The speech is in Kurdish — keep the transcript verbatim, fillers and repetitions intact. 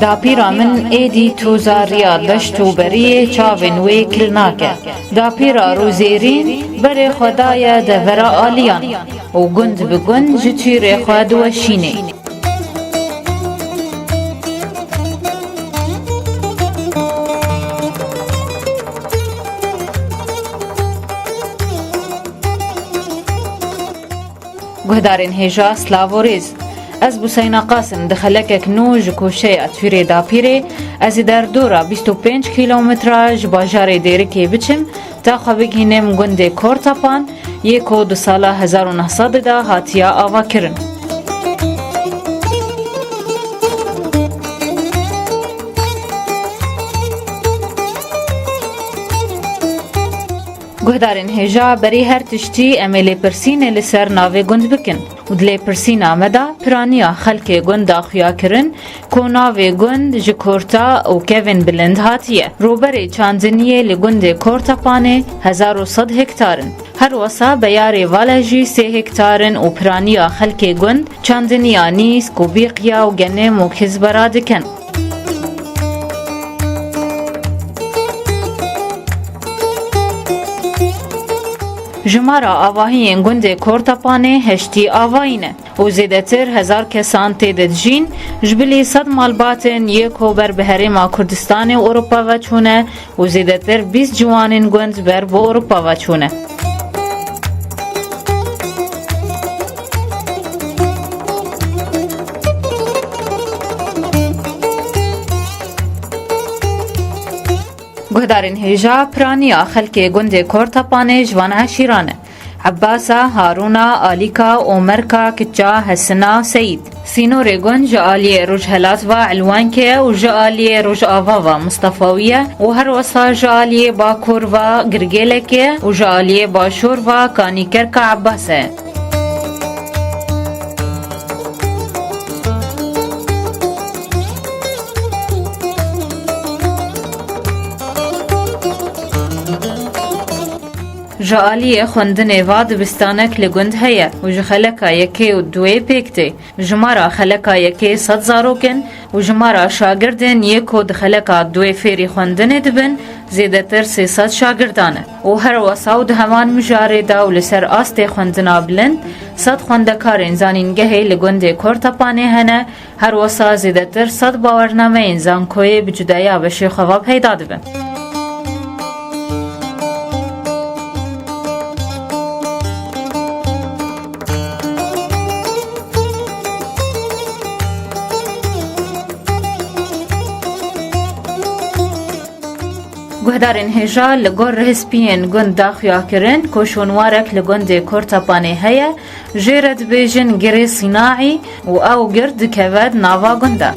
Dapîra min êdî toza riya deşt û beriyê çavên wê kil nake. Dapîra rûzêrîn berê xwe daye devera aliyan û gund bi gund ji tîrê xwe diweşînê. Guhdarên hêja, silav û rêz. Ez Buseyna Qasim di xelekek nû ji koşeya Tûrê Dapîrê, ez ê derdora bîst û pênc kîlometre ji bajarê Dêrikê biçim, ta xwe bigihînim gundê Kortapan, yê ku di sala hezar û neh sed de hatiye avakirin. Guhdarên hêja, berî her tiştî em ê lêpirsînê li ser navê gund bikin û di lêpirsîna me de piraniya xelkê gund daxuya kirin ku navê gund ji korta û kevên bilind hatiye. Rûberê çandiniyê li gundê Kortapanê hezar û sed hektar in. Her wesa beyarê Vale jî sê hektar in û piraniya xelkê gund çandiniya nîsk û bîqiya û genim û kizbera dikin. Jimara avahiyên gundê Kortapanê heştî avayî ne û zêdetir hezar kesan tê de dijîn, ji bilî sed malbatên yê ku ber bi herêma Kurdistanê û Ewropa ve çûne û zêdetir bîst ciwanên gund ber bi Ewropa ve çûne. Guhdarên hêja, piraniya xelkê gundê Kortapanê ji van eşîran e: Ebasa, Harûna, Alîka, Omerka, Kiça, Hesina, Seyîd. Sînorê gund ji aliyê rojhelat ve Elwankê ye û ji aliyê rojava ve Mistefawî ye û her wesa ji aliyê bakur ve Girgêlekê û ji aliyê başûr ve Kanîkerka Ebase ye. Ji aliyê xwendinê ve dibistanek li gund heye û ji xeleka yekê û duwê pêk tê. Jimara xeleka yekê sed zarok in û jimara şagirdên yê ku di xeleka duwê fêrî xwendinê dibin, zêdetir sê sed şagirdan e. Û her wesa û di heman mijarê de û li ser astê xwendina bilind, sed xwendekarên zanîngehê li gundê Kortepanê hene, her wesa zêdetir sed bawernameyên zankoyê bi cudaya beşê xwe ve peyda dibin. Guhdarên hêja, li gor rihspiyên gund daxuya kirin ku şûnwarek li gundê Kortepanê heye, jê re dibêjin Girê Sînaî û ew gir dikeve di nava gund de.